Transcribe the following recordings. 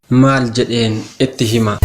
Maal jedheen itti hima?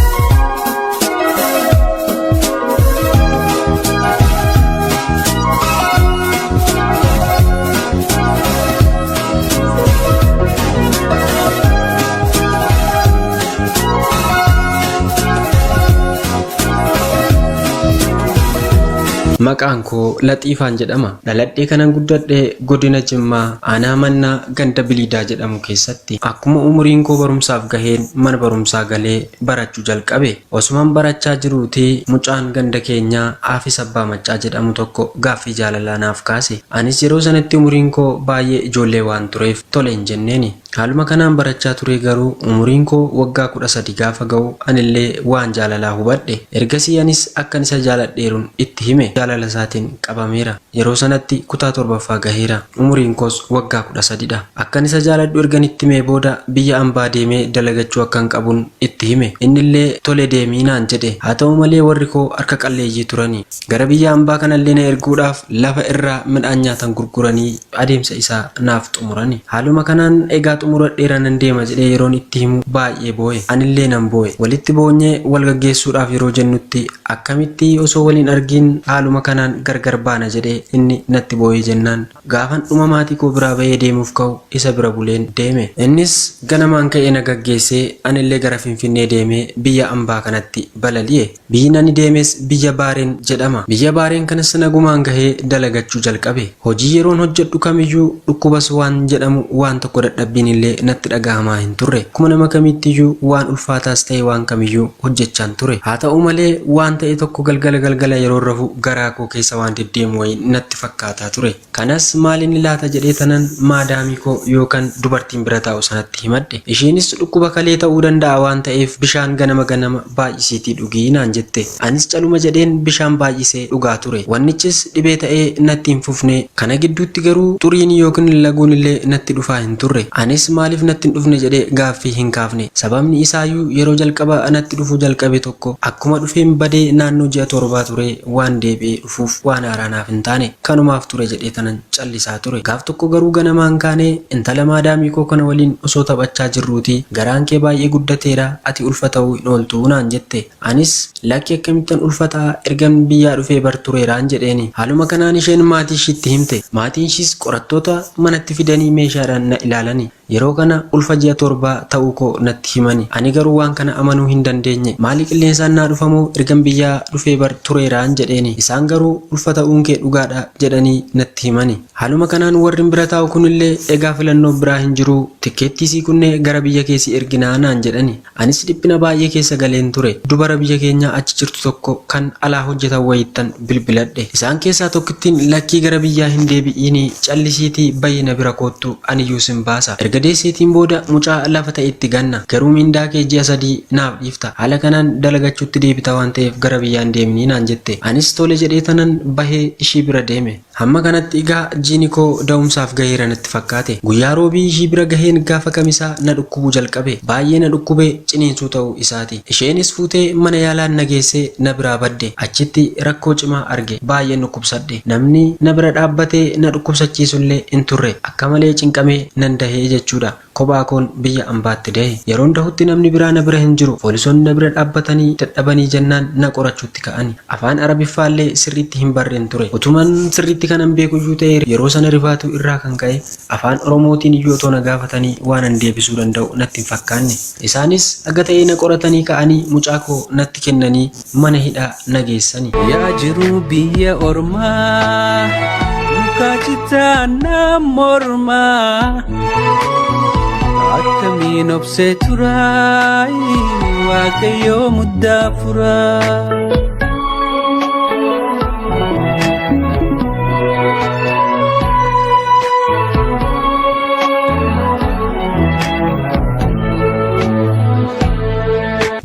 Maqaan koo Laxiifaan jedhama. Dhaladhee kanan guddadhe godina Jimmaa aanaa Mannaa ganda Biliidaa jedhamu keessatti. Akkuma umuriin koo barumsaaf gaheen mana barumsaa galee barachuu jalqabe. Osuman barachaa jiruutii mucaan ganda keenyaa Aafis Abbaa Maccaa jedhamu tokko gaaffii jaalalaa naaf kaase. Anis yeroo sanatti umuriin koo baay'ee ijoollee waan tureef tole hin jenneeni. Haaluma kanaan barachaa turee garuu umuriin koo waggaa 13 gaafa ga'u anillee waan jaalalaa hubadhe. Ergasii anis akkan isa jaaladheerun itti hime. Jaalala isaatiin qabameera. Yeroo sanatti kutaa 7ffaa gaheera. Umuriin koos waggaa 13 dha. Akkan isa jaaladhu ergan itti himee booda biyya ambaa deemee dalagachuu akkan qabun itti hime. Innillee tole deemi naan jedhe. Haa ta'u malee warri koo harka qalleeyyii turani. Gara biyya ambaa kanallee na erguudhaaf lafa irraa midhaan nyaatan gurguranii adeemsa isaa naaf xumurani. Haaluma kanaan egaa xumuradheera nan deema jedhee yeroon itti himu baay'ee boo'e. Anillee nan boo'e. Walitti boonyee wal gaggeessuudhaaf yeroo jennutti akkamitti osoo wal hin argiin haaluma kanaan gargar baana jedhee inni natti boo'ee jennaan gaafan dhuma maatii koo biraa bahee deemuuf ka'u isa bira buleen deeme. Innis ganamaan ka'ee na gaggeessee anillee gara Finfinnee deemee biyya ambaa kanatti balali'e. Biyyin ani deemes biyya Baareen jedhama. Biyya Baareen kanas nagumaan gahee dalagachuu jalqabe. Hojii yeroon hojjedhu kamiyyuu dhukkubas waan jedhamu waan tokko dadhabbiin illee natti dhagahamaa hin turre. Akkuma nama kamiittiyyuu waan ulfaataas ta'e waan kamiyyuu hojjechaan ture. Haa ta'u malee waan ta'e tokko galgala galgala yeroon rafu garaa koo keessa waan deddeemu wayii natti fakkaataa ture. Kanas maalinni laata jedhee tanan maadaamii koo yookan dubartiin bira taa'u sanatti himadhe. Ishiinis dhukkuba kalee ta'uu danda'a waan ta'eef bishaan ganama ganama baay'isiitii dhugi naan jette. Anis caluma jedheen bishaan baay'isee dhugaa ture. Wannichis dhibee ta'ee natti hin fufne. Kana gidduutti garuu xuriin yookin laguun illee natti dhufaa hin turre. Anis maaliif natti hin dhufne jedhee gaaffii hin kaafne. Sababni isaayyuu yeroo jalqaba natti dhufuu jalqabe tokko akkuma dhufeen badee naannoo ji'a torbaa turee waan deebi'ee dhufuuf waan haaraa naaf hin taane. Kanumaaf ture jedhee tanan callisaa ture. Gaaf tokko garuu ganamaan kaanee intala maadaamii koo kana waliin osoo taphachaa jirruutii garaan kee baay'ee guddateera ati ulfa ta'uu hin ooltu naan jette. Anis lakki akkamittan ulfa ta'a ergan biyyaa dhufee bar tureeraan jedheeni. Haaluma kanaan isheen maatii ishiitti himte. Maatiin ishiis qorattoota manatti fidanii meeshaadhaan na ilaalani. Yeroo kana ulfa ji'a torbaa ta'uu koo natti himani. Ani garuu waan kana amanuu hin dandeenye. Maali qilleensaan naa dhufamoo ergan biyyaa dhufee bar tureeraan jedheeni. Isaan garuu ulfa ta'uun kee dhugaadha jedhanii natti himani. Haaluma kanaan warrin bira taa'u kunillee egaa filannoon biraa hin jiruu tikkeettii sii kunnee gara biyya kee si erginaa naan jedhani. Anis dhiphina baay'ee keessa galeen ture. Dubara biyya keenyaa achi jirtu tokko kan alaa hojjetan wayiittan bilbiladhe. Isaan keessaa tokkittiin lakkii gara biyyaa hin deebi'iinii callisiitii bahi na bira koottu aniyyuu sin baasa. Erga deesseetiin booda mucaa lafa ta'etti ganna. Garuu mindaa kee ji'a 3 naaf dhiifta. Haala kanaan dalagachuutti deebita waan ta'eef gara biyyaa hin deeminii naan jette. Anis tole jedheetanan bahee ishii bira deeme. Hamma kanatti egaa jiini koo da'umsaaf gaheera natti fakkaate. Guyyaa Roobii ishii bira gaheen gaafa Kamisaa na dhukkubuu jalqabe. Baay'ee na dhukkube ciniinsuu ta'uu isaati. Isheenis fuutee mana yaalaan na geessee na biraa badde. Achitti rakkoo cimaa arge. Baay'een dhukkubsadhe. Namni na bira dhaabbatee na dhukkubsachiisullee hin turre. Akka malee cinqamee nan dahee jechuudha. Kophaa koon biyya ambaatti dahe. Yeroon dahutti namni biraa na bira hin jiru. Poolisoonni na bira dhaabbatanii dadhabanii jennaan na qorachuutti ka'ani. Afaan Arabiffaallee sirriitti hin barren ture. Utuman sirriitti kanan beekuyyuu ta'ee yeroo sana rifaatuu irraa kan ka'e afaan Oromootiin iyyuu otoo na gaafatanii waanan deebisuu danda'u natti hin fakkaanne. Isaanis haga ta'e na qoratanii ka'anii mucaa koo natti kennanii mana hidhaa na geessani. Yaa jiruu biyya ormaa mukaa citaa na mormaa akkamiin obsee turaay waaqayyoo muddaa furaa.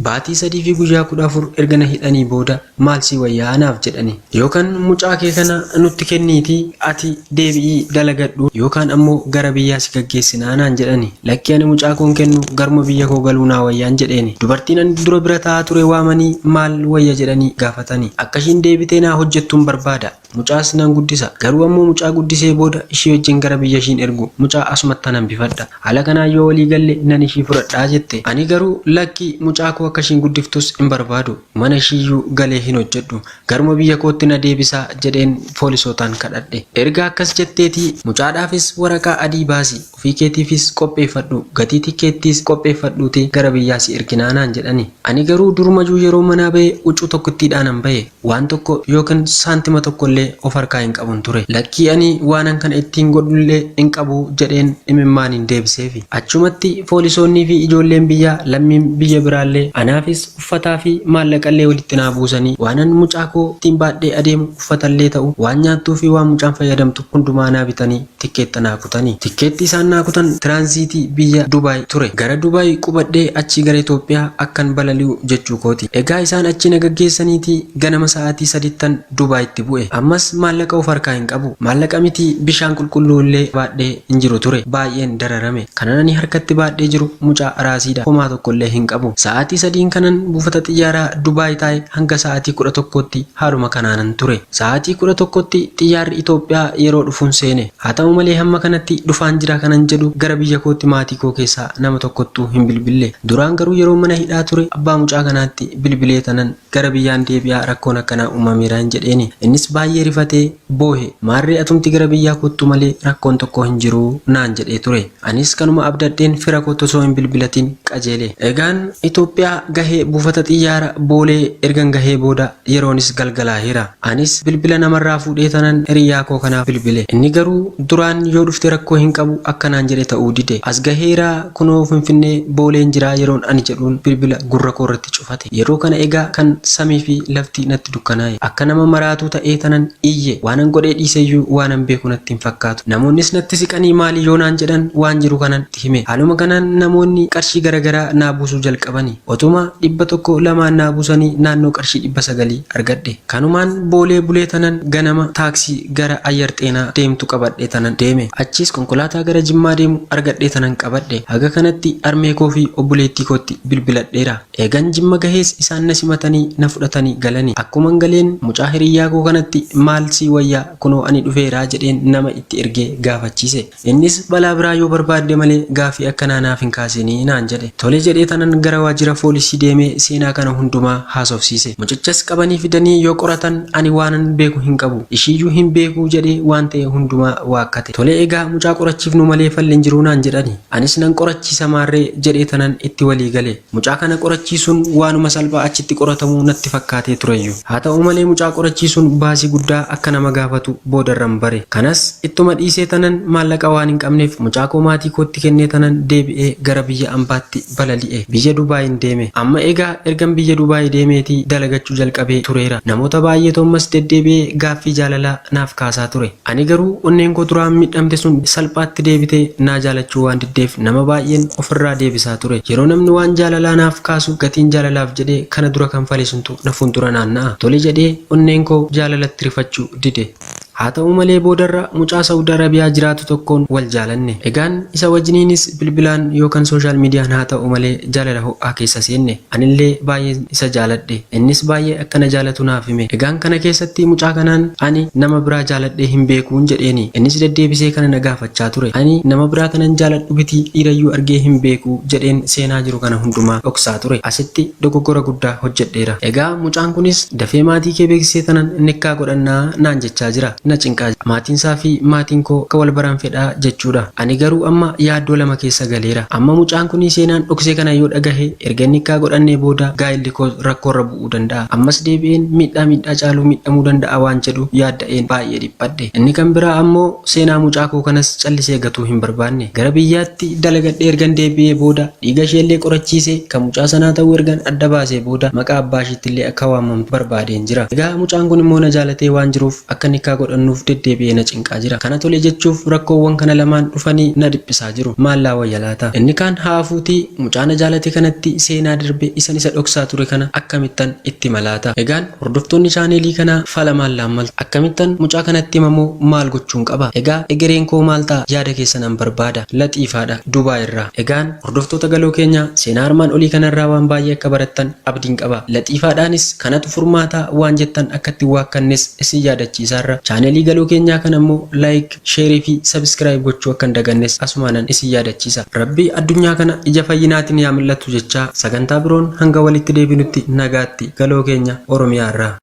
Baatii 3 fi guyyaa 14 erga na hidhanii booda maal sii wayyaa anaaf jedhani. Yookan mucaa kee kana nutti kenniitii ati deebi'ii dalagadhu yookaan ammoo gara biyyaa si gaggeessinaa naan jedhani. Lakkii ani mucaa koo hin kennu garuma biyya koo galuu naa wayyaan jedheeni. Dubartiin ani dura bira taa'aa ture waamanii maal wayya jedhanii gaafatani. Akka ishiin deebitee naa hojjettun barbaada. Mucaas nan guddisa. Garuu ammoo mucaa guddisee booda ishii wajjin gara biyya ishiin ergu. Mucaa asumattan hambifadha. Haala kanaan yoo walii galle nan ishii fudhadha jette. Ani garuu lakki mucaa koo akka ishiin guddiftus hin barbaadu. Mana ishiiyyuu galee hin hojjedhu. Garuma biyya kootti na deebisaa jedheen poolisootaan kadhadhe. Erga akkas jetteetii mucaadhaafis waraqaa adii baasi, ofii keetiifis qopheeffadhu, gatii tikkeettiis qopheeffadhuutii gara biyyaa si erginaa naan jedhani. Ani garuu durumayyuu yeroo manaa bahe huccuu tokkittiidhaanan bahe. Waan tokko yookin saantima tokkollee of harkaa hin qabun ture. Lakkii ani waanan kana ittiin godhullee hin qabu jedheen imimmaaniin deebiseefi. Achumatti foolisoonnii fi ijoolleen biyyaa lammiin biyya biraallee anaafis uffataa fi maallaqallee walitti naa buusanii waanan mucaa koo ittiin baadhee adeemu uffatallee ta'u waan nyaattuu fi waan mucaan fayyadamtu hundumaa naa bitanii tikkeetta naa kutani. Tikkeetti isaan naa kutan tiraanziitii biyya Dubaay ture. Gara Dubaay qubadhee achii gara Itoophiyaa akkan balali'u jechuu kooti. Egaa isaan achii na gaggeessaniitii ganama sa'aatii sadittan Dubaayitti bu'e. Ammas maallaqa of harkaa hin qabu. Maallaqa mitii bishaan qulqulluu illee baadhee hin jiru ture. Baay'een dararame. Kanan ani harkatti baadhee jiru mucaa raasiidha. Homaa tokkollee hin qabu. Sa'aatii sadiin kanan buufata xiyyaaraa Dubaay taa'e hanga sa'aatii 11tti haaluma kanaanan ture. Sa'aatii 11tti xiyyaarri Itoophiyaa yeroo dhufuun seene. Haa ta'u malee hamma kanatti dhufaan jira kanan jedhu gara biyya kootti maatii koo keessaa nama tokkottuu hin bilbille. Duraan garuu yeroo mana hidhaa ture abbaa mucaa kanaatti bilbilee tanan gara biyyaan deebi'aa rakkoon akkanaa uumameeraan jedheeni. Innis baay'ee rifatee boohe. Maarree atumti gara biyyaa koottu malee rakkoon tokko hin jiru naan jedhee ture. Anis kanuma abdadheen fira kootti osoo hin bilbilatiin qajeele. Egaan Itoophiyaa gahee buufata xiyyaara Boolee ergan gahee booda yeroonis galgalaaheera. Anis bilbila namarraa fuudhee tanan hiriyyaa koo kanaaf bilbile. Inni garuu duraan yoo dhufte rakkoo hin qabu akka naan jedhe ta'uu dide. As gaheera kunoo Finfinnee Booleen jira yeroon ani jedhuun bilbila gurra koorratti cufate. Yeroo kana egaa kan samii fi lafti natti dukkanaa'e. Akka nama maraatuu ta'ee tanan iyye. Waanan godhee dhiiseyyuu waanan beeku natti hin fakkaatu. Namoonnis natti siqanii maali yoo naan jedhan waan jiru kanan itti hime. Haaluma kanaan namoonni qarshii garagaraa naa buusuu jalqabani. Otuma 100 lamaan naa buusanii naannoo qarshii 900 argadhe. Kanumaan Boolee bulee tanan ganama taaksii gara Ayyar Xeenaa deemtu qabadhee tanan deeme. Achiis konkolaataa gara Jimmaa deemu argadhee tanan qabadhe. Haga kanatti harmee koo fi obboleettii kootti bilbiladheera. Eegan Jimma gahees isaan na simatanii na fudhatanii galani. Akkuman galeen mucaa hiriyyaa koo kanatti maal sii wayya kunoo ani dhufeeraa jedheen nama itti ergee gaafachiise. Innis balaa biraa yoo barbaadde malee gaaffii akkanaa naaf hin kaasinii naan jedhe. Tole jedhee tanan gara waajjira foolisii deemee seenaa kana hundumaa haasofsiise. Mucichas qabanii fidanii yoo qoratan ani waanan beeku hin qabu, ishiiyyuu hin beeku jedhee waan ta'e hundumaa waakkate. Tole egaa mucaa qorachiifnu malee falli hin jiru naan jedhani. Anis nan qorachiisa maarree jedhee tanan itti walii gale. Mucaa kana qorachiisuun waanuma salphaa achitti qoratamuu natti fakkaatee tureyyu. Haa ta'u malee mucaa qorachiisuun baasii guddaa akka nama gaafatu boodarran bare. Kanas ittuma dhiisee tanan maallaqa waan hin qabneef mucaa koo maatii kootti kennee tanan deebi'ee gara biyya ambaatti balali'e. Biyya Dubaayin deeme. Amma egaa ergan biyya Dubaayi deemeetii dalagachuu jalqabee tureera. Namoota baay'eetu ammas deddeebi'ee gaaffii jaalalaa naaf kaasaa ture. Ani garuu onneen koo duraan miidhamte sun salphaatti deebitee naa jaalachuu waan diddeef nama baay'een ofirraa deebisaa ture. Yeroo namni waan jaalalaa naaf kaasu gatiin jaalalaaf jedhee kana dura kanfale suntu na fuuldura naanna'a. Tole jedhee onneen koo jaalalatti rifachuu dide. Haa ta'u malee boodarra mucaa Saudi Arabiyaa jiraatu tokkoon wal jaalanne. Egaan isa wajiniinis bilbilaan yookan social median haa ta'u malee jaalala ho'aa keessa seenne. Anillee baay'een isa jaaladhe. Innis baay'ee akka na jaalatu naaf hime. Egaan kana keessatti mucaa kanaan ani nama biraa jaaladhee hin beekuun jedheeni. Innis deddeebisee kana na gaafachaa ture. Ani nama biraa kanan jaaladhu miti dhiirayyuu argee hin beeku jedheen seenaa jiru kana hundumaa dhoksaa ture. Asitti dogoggora guddaa hojjedheera. Egaa mucaan kunis dafee maatii kee beeksisee tanan nikkaa godhannaa naan jechaa jira. Na cinqaa jira. Maatiinsaa fi maatiin koo akka wal baran fedha jechuudha. Ani garuu amma yaaddoo lama keessa galeera. Amma mucaan kuni seenaan dhoksee kana yoo dhagahe erga nikkaa godhannee booda gaa'illi koos rakkoorra bu'uu danda'a. Ammas deebi'een miidhaa miidhaa caalu miidhamuu danda'a waan jedhu yaadda'een baay'ee dhiphadhe. Inni kan biraa ammoo seenaa mucaa koo kanas callisee gatuu hin barbaanne. Gara biyyaatti dalagadhee ergan deebi'ee booda dhiiga isheellee qorachiisee kan mucaa sanaa ta'uu ergan adda baasee booda maqaa abbaa ishiittillee akka waamamtu barbaadeen jira. Egaa mucaan kun immoo na jaalatee waan jiruuf akka nikkaa godhannu. fudhannuuf deddeebi'ee na cinqaa jira. Kana tole jechuuf rakkoowwan kana lamaan dhufanii na dhiphisaa jiru. Maal laa wayya laata? Inni kaan haa hafuutii mucaa na jaalate kanatti seenaa darbe isan isa dhoksaa ture kana akkamittan itti hima laata? Egaan hordoftoonni chaaneelii kanaa fala maal laammaltu? Akkamittan mucaa kanatti hima moo maal gochuun qaba? Egaa egereen koo maal ta'a? Yaada keessanan barbaada. Laxiifaadha. Dubaay irraa. Egaan hordoftoota galoo keenyaa seenaa armaan olii kanarraa waan baay'ee akka barattan abdiin qaba. Laxiifaadhaanis kanatu furmaata waan jettan akka itti hin waakkannes isin yaadachiisaarra chaaneelii galoo keenyaa kana immoo like, share fi subscribe gochuu akka hin dagannes asumaanan isin yaadachiisa. Rabbi addunyaa kana ija fayyinaatiin yaa mil'atu jechaa sagantaa biroon hanga walitti deebinutti nagaatti. Galoo keenya Oromiyaa irraa.